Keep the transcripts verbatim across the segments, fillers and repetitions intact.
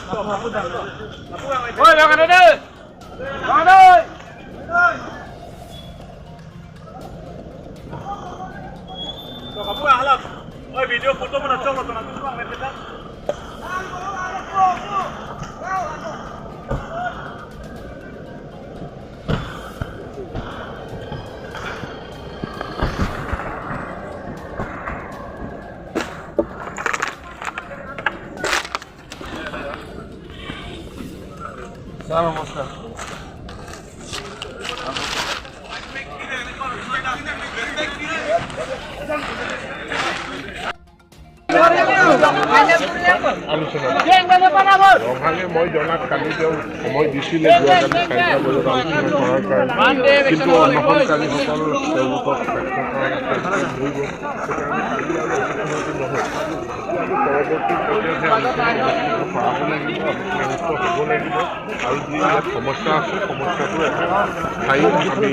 Oi, bang, ada deh. Bang, ada. Oi, video photo mana chong lo, tona tu bang, ada. Sir, নমস্কাৰ। আলোচনা। ৰংহাঙে মই জনাত কালি তেওঁ সময় দিছিলে যোৱাকালি চাৰিটা বজাত আলোচনা কৰাৰ কাৰণে, কিন্তু অনশনকাৰীসকল তেওঁলোকক ব্যক্ত কৰা নাই। সেইকাৰণে কালি আৰু আলোচনাটো নহ'ল। পৰৱৰ্তী পৰ্যায়ত সেই আলোচনা অনুষ্ঠিত কৰাব লাগিব, আলোচনাযুক্ত হ'ব লাগিব। আৰু যি ইয়াত সমস্যা আছে, সমস্যাটো এটা স্থায়ী আমি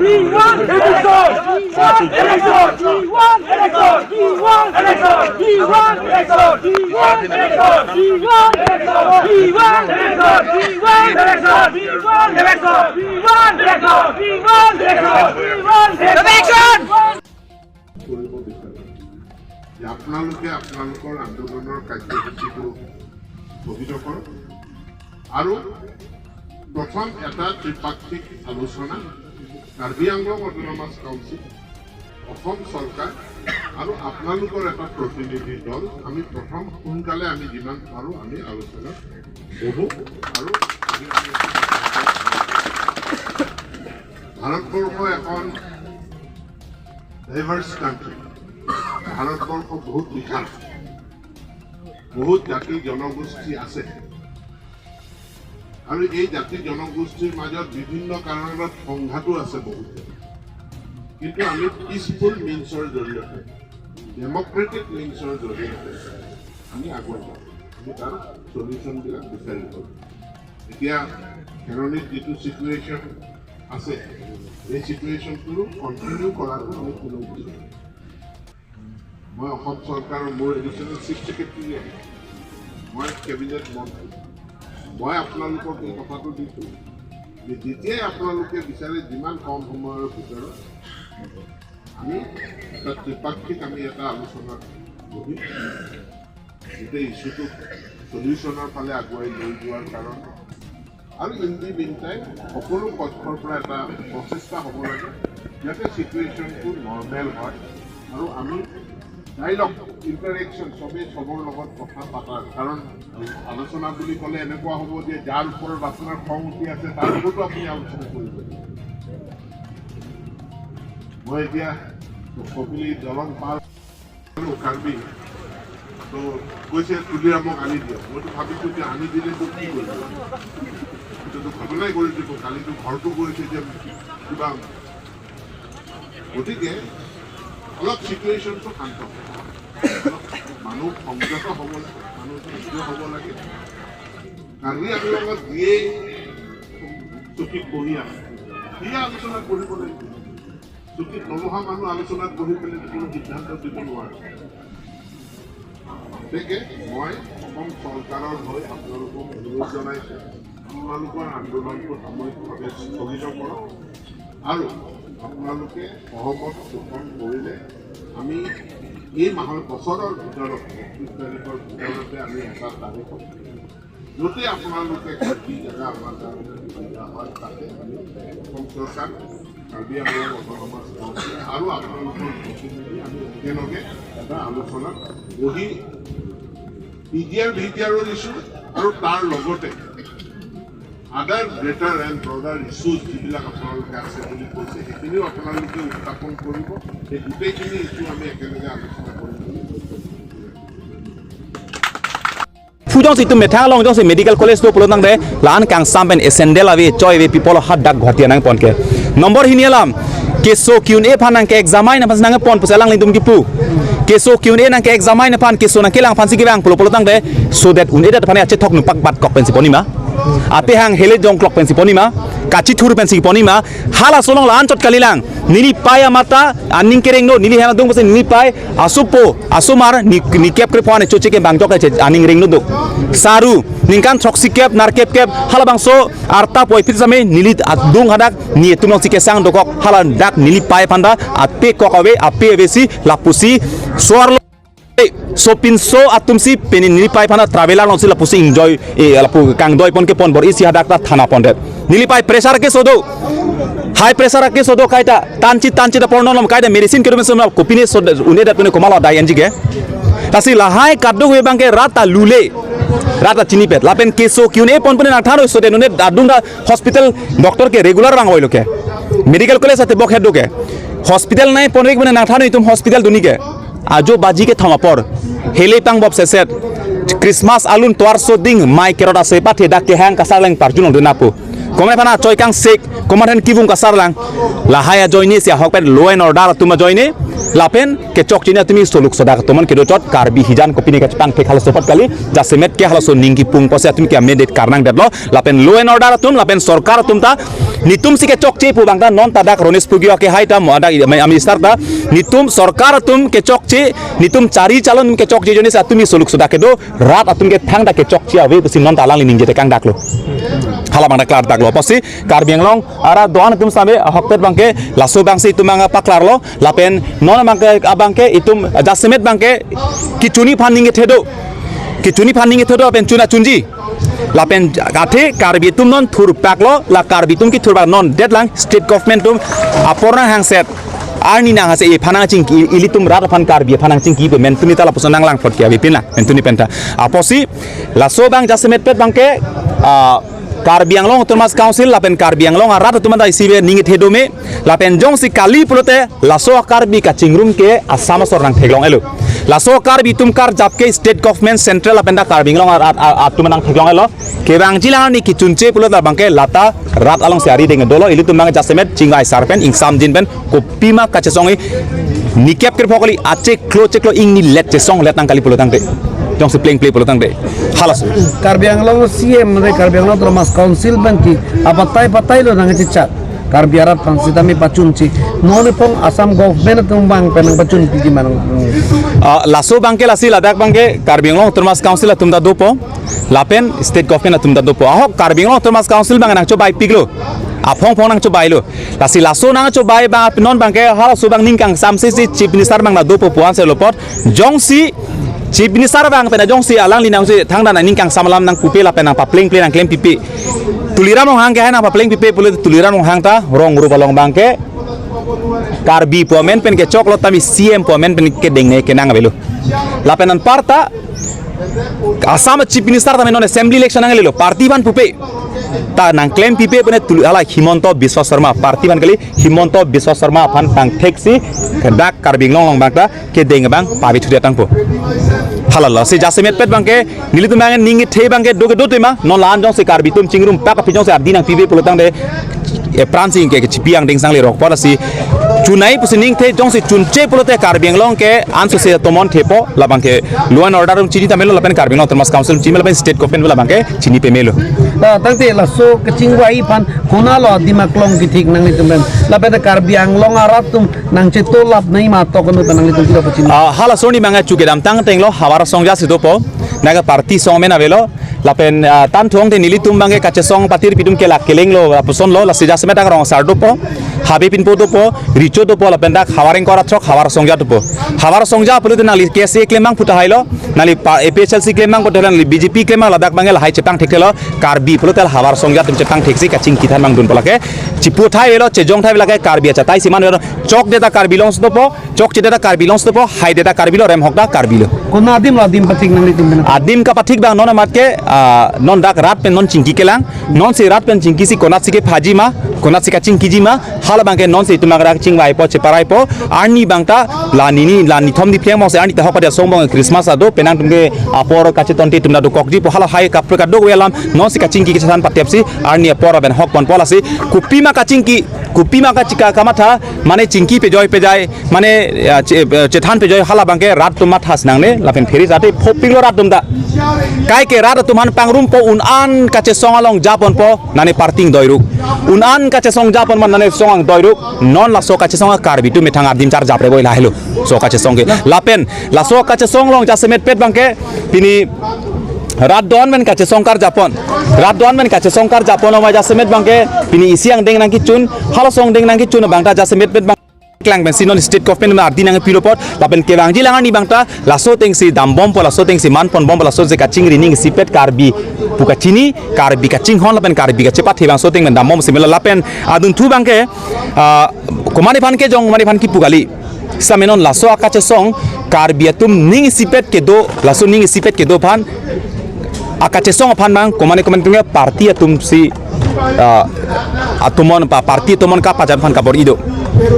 We want election! We want election! We want election! We want election! We want election! We want election! We want election! We want election! We want election! We want election! We want election! We want election! কৰিব বিচাৰে যে আপোনালোকে আপোনালোকৰ আন্দোলনৰ কাৰ্যসূচীটো স্থগিত কৰক আৰু প্ৰথম এটা ত্ৰিপাক্ষিক আলোচনা কাৰ্বি আংলং অট'নমাছ কাউন্সিল, অসম চৰকাৰ আৰু আপোনালোকৰ এটা প্ৰতিনিধি দল, আমি প্ৰথম সোনকালে আমি যিমান পাৰোঁ আমি আলোচনাত বহোঁ আৰু ভাৰতবৰ্ষ এখন ডাইভাৰ্ছ কাণ্ট্ৰি। ভাৰতবৰ্ষ বহুত বিশাল, বহুত জাতি জনগোষ্ঠী আছে আৰু এই জাতি জনগোষ্ঠীৰ মাজত বিভিন্ন কাৰণত সংঘাতো আছে বহুত। কিন্তু আমি পিচফুল মিনছৰ জৰিয়তে, ডেমক্ৰেটিক মিনছৰ জৰিয়তে আমি আগুৱাই যাওঁ। আমি তাৰ চলিউশ্যনবিলাক বিচাৰি পাওঁ। এতিয়া খেৰণিত যিটো ছিটুৱেশ্যন আছে, এই ছিটুৱেশ্যনটো কণ্টিনিউ কৰাটো আমি কোনো উচিত। মই অসম চৰকাৰৰ মোৰ এডিশ্যনেল চিফ ছেক্ৰেটেৰী, মই কেবিনেট মন্ত্ৰী। মই আপোনালোকক এই কথাটো দিছোঁ যে যেতিয়াই আপোনালোকে বিচাৰে যিমান কম সময়ৰ ভিতৰত আমি এটা ত্ৰিপাক্ষিক আমি এটা আলোচনাত বহি গোটেই ইছ্যুটো চলিউশ্যনৰ ফালে আগুৱাই লৈ যোৱাৰ কাৰণে আৰু ইন দি মিন টাইম সকলো পক্ষৰ পৰা এটা প্ৰচেষ্টা হ'ব লাগে যাতে ছিটুৱেশ্যনটো নৰ্মেল হয় আৰু আমি ডাইলগ, ইণ্টাৰেকশ্যন, চবেই চবৰ লগত কথা পাতাৰ, কাৰণ আলোচনা বুলি ক'লে এনেকুৱা হ'ব যে যাৰ ওপৰত আপোনাৰ খং উঠি আছে তাৰ ওপৰতো আপুনি আলোচনা কৰিব। মই এতিয়া কপিলী দলং পাৰ আৰু কাৰ্বি তো কৈছে তুলিৰামক আনি দিয়ক। মইতো ভাবিছোঁ যে আনি দিলে তো কি কৰিব, এইটোতো ঘটনাই কৰি দিব। কালিতো ঘৰটো কৰিছে যে কিবা। গতিকে অলপ ছিটুৱেশ্যনটো শান্ত হ'ব, অলপ মানুহ সংযত হ'ব লাগে, মানুহ ধৈৰ্য হ'ব লাগে। কাৰ্বি আংলঙত যিয়েই চকীত বহি আছে, সিয়ে আলোচনাত বহিব লাগিব। চকীত নবহা মানুহ আলোচনাত বহি পেলাই কোনো সিদ্ধান্ত দিব নোৱাৰে। গতিকে মই অসম চৰকাৰৰ হৈ আপোনালোকক অনুৰোধ জনাইছোঁ, আপোনালোকৰ আন্দোলনটো সাময়িকভাৱে স্থগিত কৰক আৰু আপোনালোকে সহমত পোষণ কৰিলে আমি এই মাহৰ, বছৰৰ ভিতৰত, একত্ৰিশ তাৰিখৰ ভিতৰতে আমি এটা তাৰিখত য'তে আপোনালোকে খালী জেগা আমাৰ কাৰণে সুবিধা হয়, তাতে আমি অসম চৰকাৰ, কাৰ্বি আংলং অট'নমাছ কাউন্সিল আৰু আপোনালোকৰ প্ৰতিনিধি আমি একেলগে এটা আলোচনাত বহি পি জি আৰ, ভি জি আৰৰ ইছ্যু আৰু তাৰ লগতে আদাৰ গ্ৰেটাৰ এণ্ড ব্ৰডাৰ ইছ্যুজ যিবিলাক আপোনালোকে আছে বুলি কৈছে, সেইখিনিও আপোনালোকে উত্থাপন কৰিব। সেই গোটেইখিনি ইছ্যু আমি একেলগে আলোচনা কৰিম বুলি কৈছে। Pu jongsi itum methang along jongsi medical college do pulo tangte, la-an kangsam pen sandal ave, choi ave, pi pulo hadak Guwahati nangpon ke. Number hini alam, keso ki-un-e aphan nangke-examine aphan nangpon pusi alanglitum kipu. Keso ki-un-e nangke-examine aphan, keso nangkelang aphansi kevang pulo pulo tangte, so that un-edet aphan achethok nangpakbat kok pensi pon ma. Ate hang hele jongklok pensi ponima, kachithur pensi ponima, halaso along la-anchot kalilang. Neli pei amat ta aning kereng do, neli hena dung pensi neli pei, asopo, asomar, ni, ni kep krepho ane choche ke bang jok che aning reng do do. Saru, ningkan throksi kep, nar kep kep, halabangso arta poi phit same, neli adung hadak, netum alongsi kesang dokok, haladak neli pei aphan ta, ape kok ave, ape ave si, lapusi, suar lo. Eh, sopinso atum si pini neli pei aphan ta traveler alongsi lapusi enjoy, eh, lapu kangdoi pon ke pon bor-isi hadak ta thana pondet. Neli pei pressure ke sodo. High pressure ke sodo kaita. Tanchi tanchi ta porno lom kaita medicine kedo men sumna kopine so une dat pune komalo dai enji ke. Lasi lahai kaduk we bang ke rat ta lule. Rat ta chinipet. Lapen keso kiune pon pune nangthanoi so de nune adung ta hospital doctor ke regular bang oilo ke. Medical college ate bok head do ke. Hospital nai ponrek pune nangthanoi itum hospital duni ke. Ajo baji kethom apor. Hele tang bop seset. Christmas alun tovar so ding mai kerot ase pathe dak kehang kasarlang parjun ong denapo. Komat aphan achoi kangsek, komat aphan kevung kasarlang. Lahai ajoine si ahokpet law and order atum ajoine. Lapen kechokche ni atum soluk sodak atum kedochot Karbi hijan kopine kachepangthek halaso apot kali. Jasemet ke halaso ning kipung pusi atum ke amedet karnang detlo. Lapen law and order atum, lapen sorkar atum ta, netum si kechokche pu bang ta non ta dak Ronesh Pugio ke hai ta mo adak ami, ami start ta, netum sorkar atum kechokche, netum chari chalon kechokche ajoine si atum soluk sodak kedo, rat atum ke thangta kechokche ave pusi non ta alangli ningje tekang daklo. Hala bang ta klar daklo. Pusi Karbi Anglong arat do-an atum same ahokpet bang ke laso bang si itum bang paklarlo, lapen non bang ke abang ke itum jasemet bang ke kechuni aphan ning kethe do. Kechuni aphan ning kethe do lapen chuna chunji. Lapen athe Karbi atum non thurpaklo, la Karbi atum kethurpak non detlang state government atum apor nanghangset. Arni nanghangset iphan nangchingki, ilitum rat aphan Karbi aphan nangchingki pu men tuni ta lapuson nanglang plot ke avepin la, men tuni penta. Apotsi laso bang jasemetpet bang ke, ah, Karbi Anglong Autonomous Council lapen Karbi Anglong arat atum anta isi ave ning kethe do me, lapen jongsi kali pulote laso Karbi kachingrum ke Assam asor nangtheklong-etlo. Laso Karbi atum karjap ke state government, central lapen ta Karbi Anglong ar-, ar-, ar-, atum nangtheklong-etlo. Kevangji lang arni kechunche pulote labang ke lata rat alongsi arideng dolo, ilitum bang jasemet chingvai sar pen ingsamjin pen kopima kachesong-i, nikep kerphok kali acheklo cheklo ingni let chesong let nang kali pulo tangte. Jongsi plengple pulo tangte. Halaso. Karbi Anglong C M, mane Karbi Anglong Autonomous Council pen ke apatai patai lo nangchechat. Karbi arat aphan sitame pachunche. Non ipong Assam government atum bang pen nangpachunpiji ma nang. Ah, laso bang ke lasi ladak bang ke Karbi Anglong Autonomous Council atum ta dopo. Lapen state government atum ta dopo. Ahok Karbi Anglong Autonomous Council bang nangchobaipiklo. Aphong phong nangchobailo. Lasi laso nangchobai bang non bang ke halaso bang ning kangsamse si Chief Minister bang ta dopo pu-an si lo apot. Jongsi Chief Minister bang pen jongsi alangli nangsi thangta nangning kangsam alam nangpupe lapen nangpaplengple nangklempipe. Tuliram Ronghang ke hai nangpaplengpipe pulote Tuliram Ronghang ta rong rup along bang ke Karbi pu amen pen kechoklo tame C M pu amen pen kedengne kenang avelo. Lapen anparta Assam Chief Minister tame non assembly election nanglelo, party aphan pupe. Ta nangklempipe pune Tuli hala Himanta Biswa Sarma, party aphan kali, Himanta Biswa Sarma aphan tangtheksi dak Karbi Anglong along bang ta kedeng bang pavithudet tangpo. Halalo si jasemetpet bang ke nelitum bang ning kethe bang ke do ke do tema non la-an jongsi Karbi atum chingrum pak aphi jongsi ardi nangpipe pulo tangte, eh, apran si ke kechipi angdeng sang lerok apot lasi chunai pusi ning the jongsi chunche pulote Karbi Anglong ke anso se tomon thepo labang ke law and order atum chini tame lo lapen Karbi Anglong Autonomous Council chini lapen state government labang ke chini peme lo. Ta tangte laso kachingvai aphan konatlo adim aklong kethik nanglitum pen. Lapen Karbi Anglong arat atum nangchetolap nai ma tok anu pen nanglitum kilo pachini. Ah, halaso arni bang ke chu kedamtang ateng lo Havar Songja si dopo. Nangke party song amen avelo. Lapen, ah, tan thong te nelitum bang ke kachesong patir pitum ke la keleng lo, lapuson lo, lasi jasemet dak Rongsar dopo, Habe Pinpo dopo, Richo dopo, lapen dak Havar ingkoi ra throk Havar Songja dopo. Havar Songja pulote nangli KSA klem bang puta hailo, nangli pa-, APHLC klem bang puta hailo, nangli BJP klem bang ladak bang ke lahai chepangthekthelo, Karbi pulote la Havar Songja atum chepangtheksi kachingki than bang dunpo lake, chipu thai avelo, chejong thai avelo lake, Karbi achatai si man avelo, chokdet ta Karbi Anglong si dopo, chokchedet ta Karbi Anglong si dopo, haidet ta Karbi lo, remhok ta Karbi lo. Konat adim lo adim pathik nanglitum pen? Adim kapathik bang non amat ke, ah, non dak rat pen non chingki kelang, nonsi rat pen chingkisi konatsi kephaji ma, konatsi kachingkiji ma, halabang ke nonsi itum arak chingvaipo, cheparaipo, arni bang ta, la nini, la nithom niphrang bang si arni ta hok pada song bang Christmas ado, penang atum ke apor kachetonte itum ta dokokjipo, hala hai kap kadokave alam, nonsi kachingki kachethan patepsi, arni apor aben hok ponpo lasi, kopima kachingki, Kopima kachika kamatha, mane chingki pejoi pejai, mane, ah, che-, eh, chethan pejoi hala abangke rat atum matha si nangne, lapen pheris ate phopiklo rat atum ta. Kaike rat atum aphan pangrumpo un-an kachesong along japonpo, nane parting doiruk. Un-an kachesong japon man nane song ang doiruk, non laso kachesong Karbi atum methang ardim charjap rebo ila helo. So kachesong ke. Lapen, laso kachesong along jasemet pet abangke, pini rat do-an men kachesong karjapon. Rat do-an men kachesong karjapon along jasemet abangke, pini isi angdeng nangkechun, halaso angdeng nangkechun abangta jasemet pet abang klang pensi non state government ma ardi nangpilo apot, lapen kevangji lang arni abangta, laso atengsi dambompo, laso atengsi manponbompo, laso atengsi kachingri ning isipet Karbi pu kachini, Karbi kachinghon lapen Karbi kachepathe abang laso ateng men dambomsi mela lapen adunthu abangke, ah, komatne aphan kejong, komatne aphan kipu kali. Sitame non laso akachesong Karbi atum ning isipet kedo, laso ning isipet kedo aphan akachesong aphan abang komatne komatne atum ke party atumsi, ah, atomon pa party atomon kapajat aphan kabor-i do.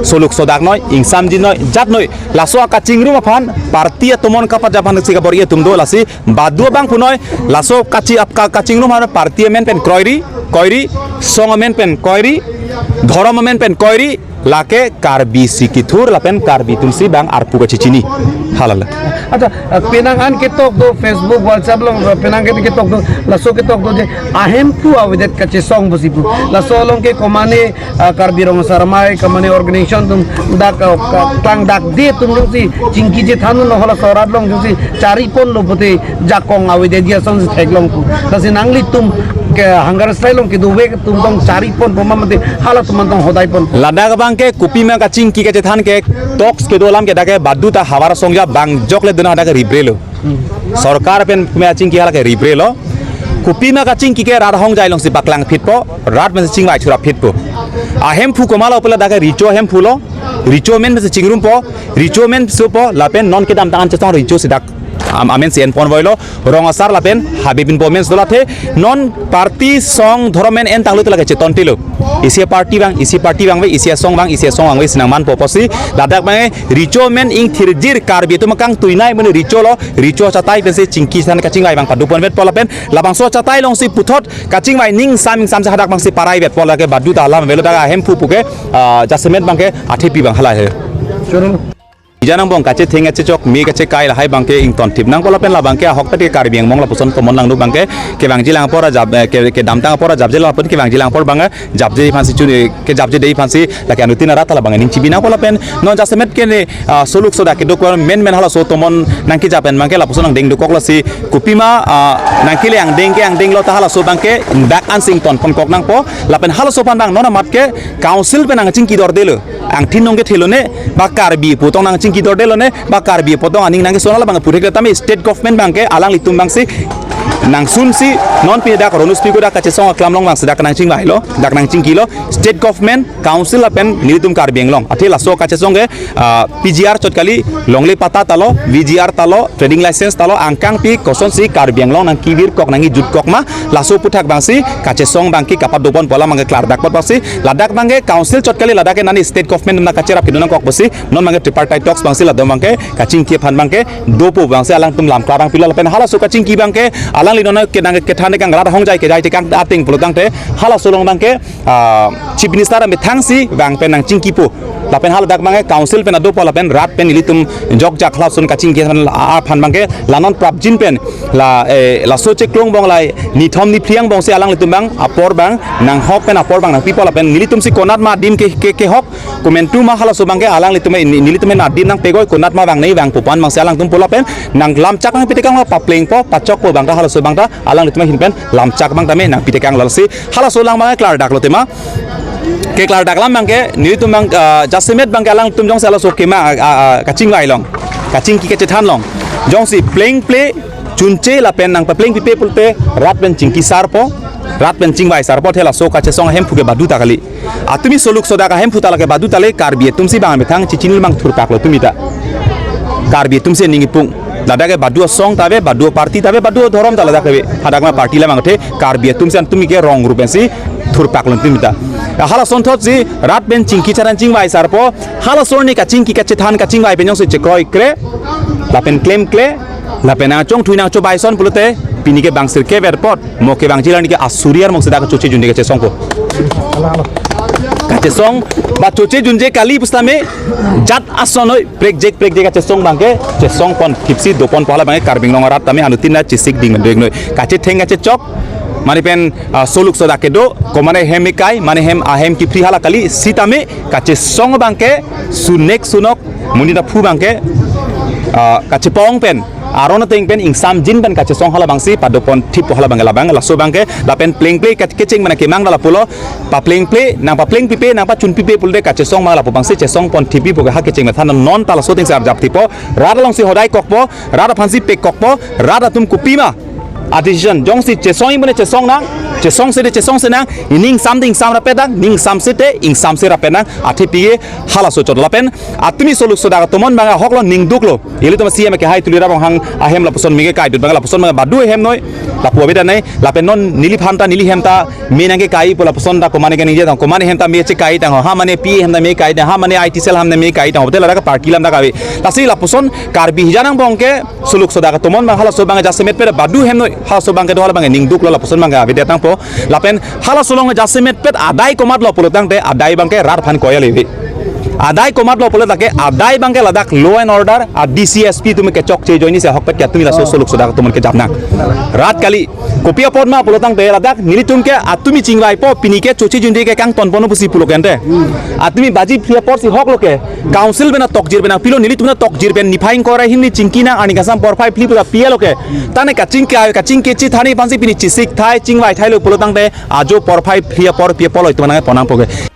Soluk sodak noi, ingsamji noi, jat noi. Laso akachingrum aphan party atomon kapajat aphansi kabor-i atum do, lasi badu abang punoi, laso kachi ap ka-, kachingrum aphan party amen pen kroiri, koiri, song amen pen koiri, dhorom amen pen koiri, lake Karbi si kethur lapen Karbi atumsi bang arpu kachechini. Halala. Acha, ah, penang an ketok do Facebook, WhatsApp along, ah, penang ke ketok do, laso ketok do je ahemphu avedet kachesong pusi pu. Laso along ke komatne, ah, Karbi Rong Asar Amei, komatne organization atum dak, ah, ka-, klang dak de atum jongsi chingki chethan lo halaso rat along jongsi chariponlo pute jakong avedetji asonsi theklong pu. Lasi nanglitum ke hunger strike along kedovek atum tong chariponpo ma mate halatum an tong hodaiponpo. Ladak abangke kopima kachingki kachethan ke talks kedo alam ke dak ke badu ta havar asong ja bang jokle dona dak ke ribrelo. Sorkar pen me achingki hala ke ribrelo. Kopima kachingki ke rat ahongjai alongsi paklang phitpo, rat men chingvai churap phitpo. Ahemphu komatlo pula dak ke Recho ahemphu lo, Recho amen si chingrumpo, Recho amen sopo, lapen non kedamtang an chesong Recho si dak am-, amen si enponvoilo, Rong Asar lapen Habibin po amen si dolathe, non party song dhorom amen entanglo tela ke chetontelo. Isi party abang, isi party abang ave, isi asong abang, isi asong abang ave si nangmanpo pusi, ladak abang Recho amen ingthirjir Karbi atum akangtuinei mene Recho lo, Recho achatai pensi chingki chethan kachingvai abang padoponvetpo lapen, labangso achatai alongsi puthot kachingvai ning sam ing sam si hadak abangsi parai vetpo lake badu ta alam avelo dak ahemphu pu ke, ah, jasemet abangke athepi abang halai he. Churun. Ija angbong kachetheng kachechok me kachekai lahai abangke ingtonthip nangpo lapen labangke ahokpet ke Karbi Anglong lapuson tomon langno abangke kevangji lang apor ajap, eh, ke, kedamtang apor ajapje lapen kevangji lang apor abang, eh, japje aphansi chun, eh, kejapje dei aphansi lake anuttin arat ta labang ning chibi nangpo lapen non jasemet ke ne, ah, soluk sodak kedo kor men men halaso tomon nangkejap pen abangke lapuson angdeng dokok lasi kopima, ah, nangkele angdeng ke angdenglo ta halaso abangke dak ansi ingtonponkok nangpo lapen halaso aphan abang non amat ke council pen nangchingki dordelo. Angthin nong kethelo ne, ba Karbi pu tong nangchingki dordelo ne, ba Karbi pu tong aning nangkeson hala abang purek tame state government abangke alanglitum abangsi nangsunsi non pini dak Ronus Piko dak kachesong aklam along abangsi dak nangchingvailo, dak nangchingkilo, state government, council lapen nelitum Karbi Anglong. Athe laso kachesong ke, ah, P G R chot kali, longle patta talo, V G R talo, trading license talo, angkang pi kosonsi Karbi Anglong nangkevirkok nangkejutkok ma, laso aputhak abangsi kachesong abangke kapadoponpo alam abangke klardakpot pusi, ladak abangke council chot kali ladak ke nani state government na kacherap kedo nangkok pusi, non abangke tripartite talks abangsi ladak abangke kachingki aphan abangke dopo abangsi alangtum lam klar abang pilo lapen halaso kachingki abangke alangli non ke nangkethan tekang rat ahongjai kejai tekang ateng pulotangte halaso along abangke, ah, Chief Minister amethangsi abang pen nangchingkipo. Lapen haladak abangke council pen adopo lapen rat pen ilitum jokjak halason kachingki aphan, aphan abangke la non prapjin pen la, eh, laso cheklong bong lai nithom niphli angbongsi alanglitum abang apor abang nanghok pen apor abang nangpipo lapen nelitumsi konat ma adim ke, ke, kehok komantu ma halaso abangke alanglitum ni-, nelitum adim nangpegoi konat ma abang nei abang pu aphan abangsi alangtum pu lapen nanglamchak nangpitekang ma paplengpo pachokpo abangta halaso abangta alanglitum ahin pen lamchak abang tame nangpitekang lasi halaso alam abangke klardaklo tema. Keklardak alam abangke, nelitum abang, ah, jasemet abangke alangtum jongsi halaso kema, ah, ah, kachingvai along, kachingki kachethan along jongsi plengple chunche lapen nangpaplengpipe pulote rat pen chingki sarpo, rat pen chingvai sarpo athe laso kachesong ahemphu ke badu ta kali. Atumi soluk sodak ahemphu ta lake badu ta le Karbi atumsi abang amethang chichinilo abang thurpaklo tumi ta. Karbi atumsi ning ipung. Ladak ke badu asong ta ave, badu aparty ta ave, badu adhorom ta ladak ave. Hadak ma party la abang athe Karbi atumsi an tumi ke rong rup pensi thurpaklo tumi ta. Halason thotsi rat pen chingki chethan chingvai sarpo, halason ni kachingki kachethan kachingvai pen jongsi chekroikre, lapen klemkle, lapen nangchongthui nangchobai ason pulote, pini ke bang sirkep apot, mo kevangji la ni ke asuri armong si dak choche junde kachesongpo. Chesong ba choche junje kali pusitame jat asonoi prekjek prekjek kachesong abangke chesong pon thipsi dopon pu hala abangke Karbi Anglong arat tame anutin na chesik ding ding noi. Kachetheng kachechok mane pen ah, soluk soda kedo, komane hem ekai, mane hem ahem kiphri hala kali, sitame kachesong abangke sunek sunok monit aphu abangke ah, kachepong pen aron ateng pen ingsamjin pen kachesong hala abangsi padopon thip hala abangke labang laso abangke lapen plengple kat- kecheng mane kemang dala pulo, paplengple nang paplengpipe nang pachunpipe pulote kachesong abang lapu abangsi chesong pon thippi pu ke ha kecheng methan non ta laso atengsi arjap thipo, rat alongsi hodai kokpo, rat aphansi pek kokpo, rat atum kopima a decision jongsi chesong imune chesong nang, chesong sete chesong se nang, ining ingsamte ingsam rapet nang, ning ingsamsete ingsamse rapet nang, athe pige halaso chot lapen atumi soluk soda tomon abang ahoklo ningduklo. Ilitum C M ke hai Tuliram Ronghang ahem lapuson mege kaidut abang lapuson abang badu hem noi. Lapu abeda nai lapen non neliphan ta neli hem ta me nangkekai pu lapuson ta komane kaningje tang komane hem ta me chekai tang ha mane P A hem ta me kai tang ha mane I T cell hem ta me kai tang hotel ada party lam ta kave. Lasi lapuson Karbi hijan angbong ke soluk soda tomon abang halaso abang jasemet pera badu hem noi halaso abang kedo hala abang ningduklo lapuson abang avedet nangpo. Lapen halaso along jasemet pet adai komatlo pulo tangte adai abangke rat aphan koya leve. Adai komatlo pulo tangte adai abangke ladak law and order a D C S P atum kechokche ajoinesi ahokpet ke atumi laso soluk soda tomon kejap nang. Rat kali kopi apot ma pulo tangte ladak nelitum ke atumi chingvaipo pini ke choche junje ke kangtonpon pusi pulo kente. Atumi baji phli apotsi hoklo ke. Council pen atokjir pen nangpilo nelitum atokjir pen niphai ingkoi ra hini chingki nang arni kangsam porphai phli puta pilo ke. Tane kachingke kachingke chethani aphansi pini chesik thai chingvai thailo pulo tangte ajo porphai phli apor pi apor lo itum nangpon nangpo ke.